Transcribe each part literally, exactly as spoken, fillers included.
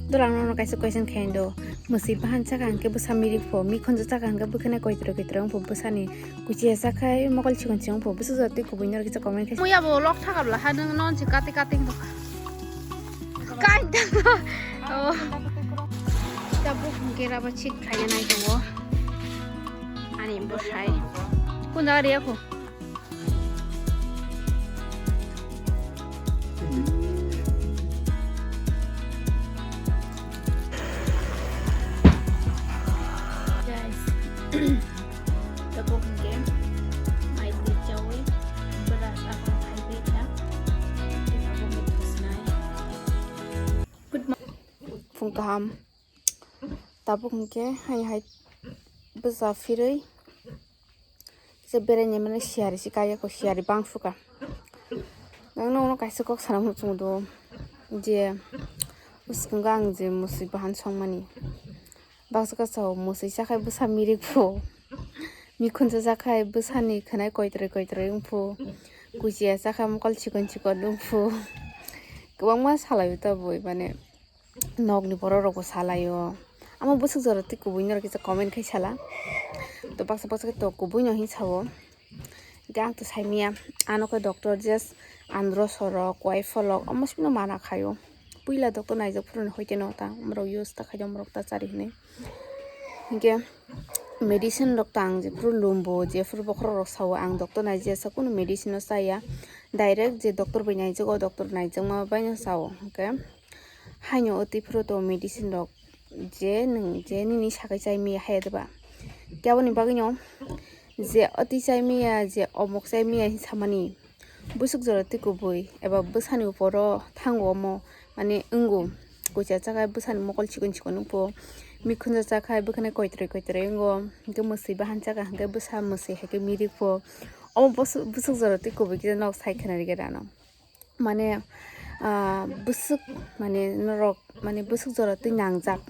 Dolang nono kaisa question khaino do. Mwswi bahan chakha hwnkhe bwsa mirik pho, mikhunjak chakha hwnkhe bwkhwnai koitroi koitroi wngpho bwsani. Kuchiya chakhai mokol chikon chikon wngpho, bwswk jora twi kubui norok kisa comment khai. Muya bo lok thakabla ha nwng non si kati kati wngkha. Kai da. Oh. Tabuk hwnkhe raba chit khaina nai tongo. Ani bwsai. Kunda riya kho. Guys, tabuk hwnkhe mai twi chawi brush akhon khai twi kha. Tabuk hwnkhe thosnai. Good morning. Phung kaham. Tabuk hwnkhe hai hai bwsa phirwi kisa beraina mane siyari se kaiya ko siyari bang suka. Nang nono kaisa kok sana muchung do je uskungo ang je musui bahan songmani. Baksa kasa musui chakhai bwsa mirik pho. Mikhunsa chakhai bwsani khwnai koitroi koitroi wng pho. Kuchiya chakhai mokol chikon chikon wng pho. Kwbangma salai ta boi mane. Nokni borok rokbo salaio. Amo bwswk jora twi kubui norok kisa comment khai sala. To baksa baksa khe to kubui no hin sao. Hingke ang to saimia ano khe doctor jes andro sorok wai pholok omo sino mana khaio. Puila doctor naijak phuru hoite no ta omorok use ta khaide omorok ta chari hinui. Hingke medicine rok ta ang jephuru lumbo jephuru bokhorok rok sao ang doctor naijesa kunu medicine no chaya. Direct je doctor bai naijago doctor naijakma bai no sao hingke. Haino o twi phuru to medicine rok je nwng je nini sakai chai maya haya deba. Khe aboni bagwino je o twi chai maya je omok chai maya hin samani bwswk jora twi kubui eba bwsani uporo thango omo mane wngo. Kuchia chakhai bwsani mokol chikon chikon wngpho. Mikhunjak chakhai bwkhwnai koitroi koitroi wngo. Hwnkhe mwswi bahan chakha hwnkhe bwsa mwswi hai khe mirik pho. Omo bwswk jora twi kubui kisa nok sai khwnarikhe rano. Mane, ah, bwswk, mane, norok, mane, bwswk jora twi nangjak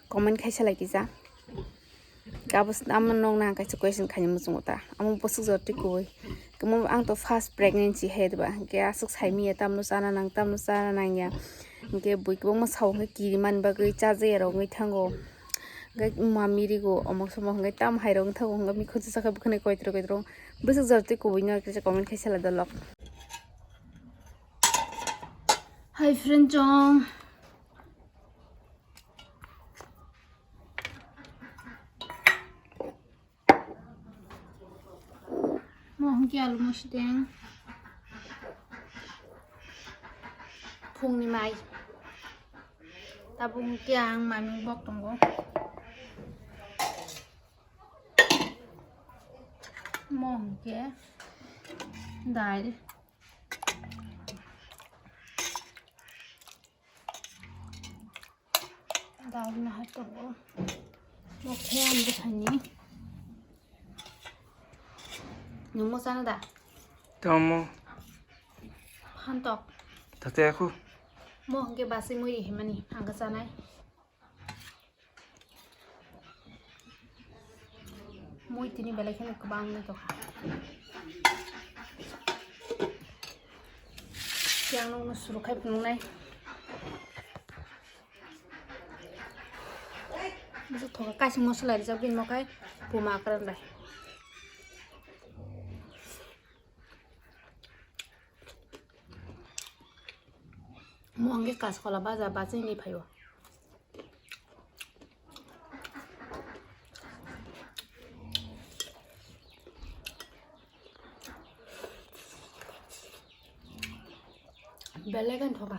comment khaisa lai kisa. Gabos amo nokna ang kaisa question khaina muchungo ta. Amo bwswk jora twi kubui. Kemo ang to first pregnancy hai diba. Hingke aswk saimanya tamno chana nang, tamno chana nangya. Hingke bui kwbangma sao hingke kiri mani bagwi chajaya rok wngwi thango. Hingke mami rigo omok somok hingke tam hai rok wngthango. Hingke mikhunjak chakhai bwkhwnai koitroi koitroi. Bwswk jora twi kubui no kaisa comment khaisa lai dolok. Hi friend chong. Mo hwnkhe alu musideng. Phungni mai. Tabuk hwnkhe ang maming bok tongo. Mo hwnkhe dail. Dail nahar tongo. Bo khe ang bwsani. Nwng mo chana da? Tamo. Phantok. Tate aku. Mo hwnkhe basui mui ri himani ang khe chanai. Mui tini belai kheno kwbang wngwi tongkha. Yang nokno suruk khai phunuknai. Bwswk thoka kaising mosola rijak bini mokhai puma kwran bai. Mo hwnkhe kaskola baja bachai ni phaio. Belai khe thoka.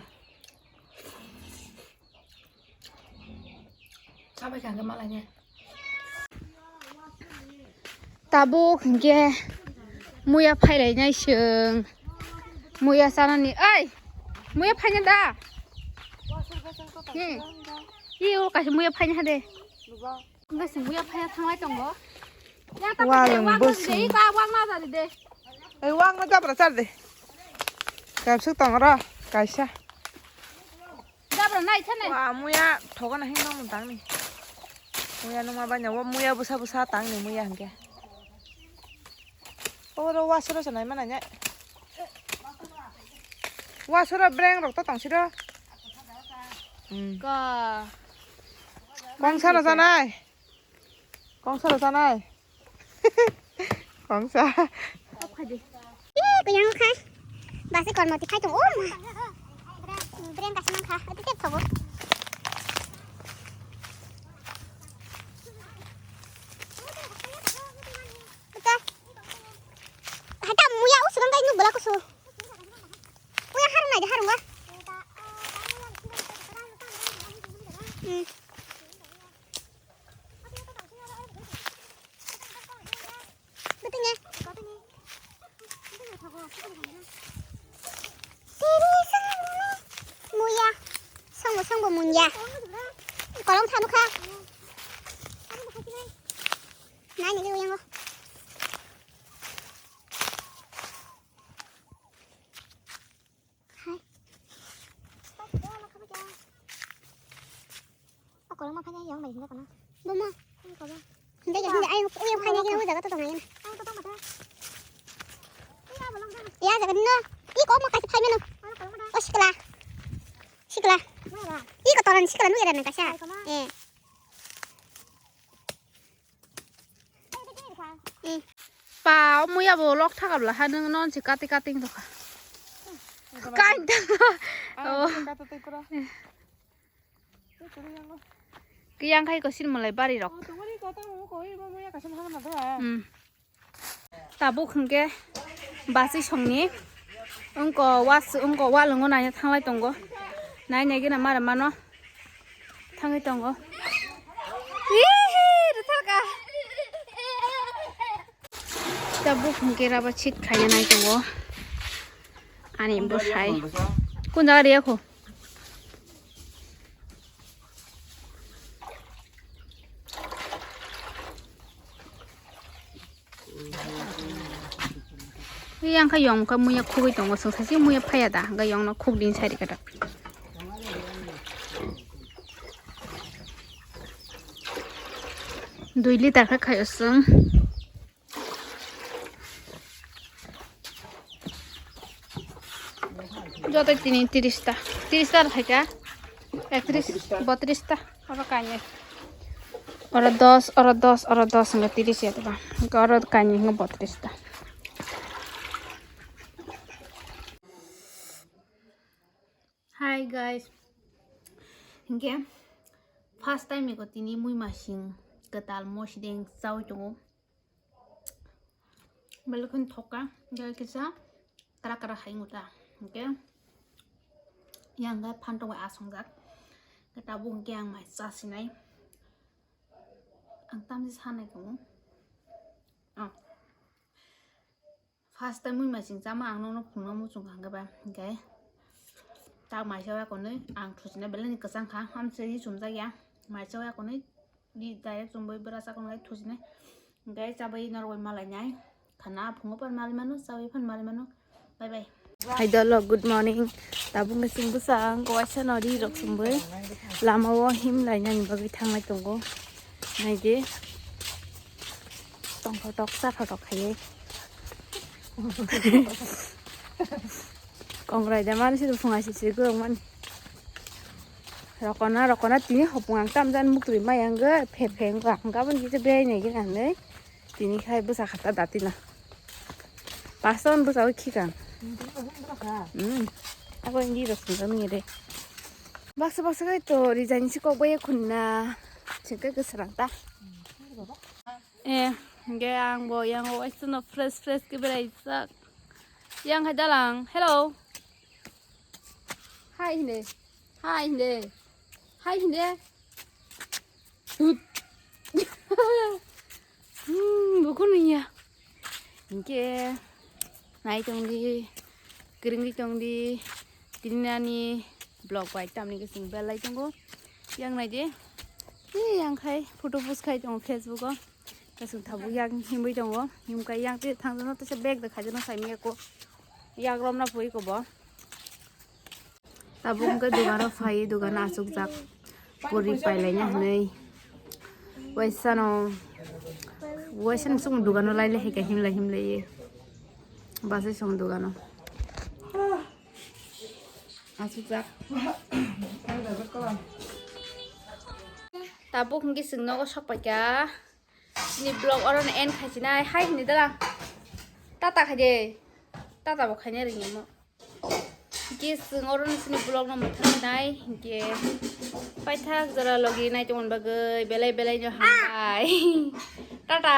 Sabai kha khe malai khe. Tabuk hwnkhe muya phailainai chwng. Muya chanani. Ai! Muya phaina da? Hmm. I o kaisa muya phaina ha de. Hwnkhe chwng muya phaina thanglai tongo. Walong bosong. Wang na jari de. Ei wang na jabra char de. Kaisa tong ro, kaisa. Jabra nai thane. Wa muya thogo na hino mun tangni. Muya numa banya wa muya busa busa tangni muya hingke. Oro wasoro sanai mana nya. Wasoro breng rok to tong siro. Ko. Kongsa rw sanai. Kongsa rw sanai. Kongsa. Eh, kuyang kha. Basi kormo ti khai tong. Oh, ma. Breng kasi mang kha. Ati tek thogo. Hata muya usugang gai nuk bela kusu. Muya harung nai de harung ga. Hmm. Betul ya. Tiri sang muya. Sangbo sangbo muya. Kolong thanu kha. Nai ni uyango. Hai. Okolong ma phanya yang bai hinda kono. Buma. Hinda ya hinda ai uya phanya kina uya jaga to tongai. Ai to tong mata. Ya jaga no. I ko ma kasi phanya no. O sikla. Sikla. I ko toran sikla nu era na kasa. Eh. Pa, o muya bo lok thaka bla ha nung non si kati kati wng tongkha. Kain ta. Oh. Kiyang khai ko sin malai bari rok. Hmm. Tabuk hwnkhe bachwi songni wngko was-, wngko walwngo naina thanglai tongo. Nai nai gena mara mano thangwi tongo. Hihi, rwtharka. Tabuk hwnkhe rubber sheet khaina nai tongo ani bwsai. Kun jaga riya kho? Yang kha yong kha muya khugwi tongo, song sasi muya phaya da, hwnkhe yongno khugding sai rikha da. Dui liter kha khayo chwng. Joto tini tiris ta. Tiris ta thaika. Ektiris, botris ta. Oro kainwi. Oro dos, oro dos, oro dos hwnba tiris ya ta. Oro kainwi hwnba botris ta. Hi guys. Hingke first time eko tini mui masing kwtal mosideng chawi tongo. Belai kheno thok kha, hingke kisa kara kara hai wngkha, hingke yang khe phantok bai asongjak, hingke tabuk hingke ang mai chasinai, ang tamni sanai tongo. Oh. First time mui masing chama ang nokno phunukna muchung kha hingke ba, hingke tak maisa ya konwi ang thuchina belai ni kwchang kha, hamsini chumjak ya, maisa ya konwi di direct chumui bwrasa konwi thuchina, hingke chabai norok bai malai nai khana phungo pan malai mano, chabai pan malai mano, bye bye. Hai dolo, good morning. Tabuk ngasing bwsang kaisa no ri rok chumui lama o him lainani bagwi thanglai tongo. Naidi. Tongthotok, chathotok khaiwi. Kongrai da mani se phunga sisi gorok mani. Rokona, rokona tini hopung ang tamjani muktwi maya wngwi phe phe wngkha. Ang gabon kisa berai nai gina hinwi tini khai bwsa khata datina. Paston bwsa o khikang. Hmm. Abo indi rok sungjaknai de. Baksa baksa khai to rijani si kok bai khunna. Sengke kwsrang ta. Eh, hingke ang bo yang o waisa no fresh fresh ke berai jak. Yang hai dalang. Hello. Hai hinde. Hai hinde. Hai hinde. Tut. Hmm, buku nungya. Hingke nai tongdi, kringdi tongdi, tini nani vlog bai tamni ke sing belai tongo. Yang nai de, eh, yang khai photo post khai tongo Facebook o. Kasung thabu yang himui tongo, himkai yang te thangjono tesa bag da khajono saimiyako. Yak romna pui kobo. Tabuk hwnkhe dogano phai, dogano achukjak puri pailaina hinwi. Waisano, waisano chwng dogano lailai hai khe himlai himlaiwi. Bachai chwng dogano. Asukjak. Tabuk hwnkhe chwng nogo sok paikha. Chini vlog oro no end khaisinai hai hwnwi dalang. Tata khaide. Tata bo khaina ringya mo. Hwnkhe chwng oro no chini vlog no mwthangwi nai hwnkhe paithak jora logi nai tongmani bagwi belai belai no hambai. Tata.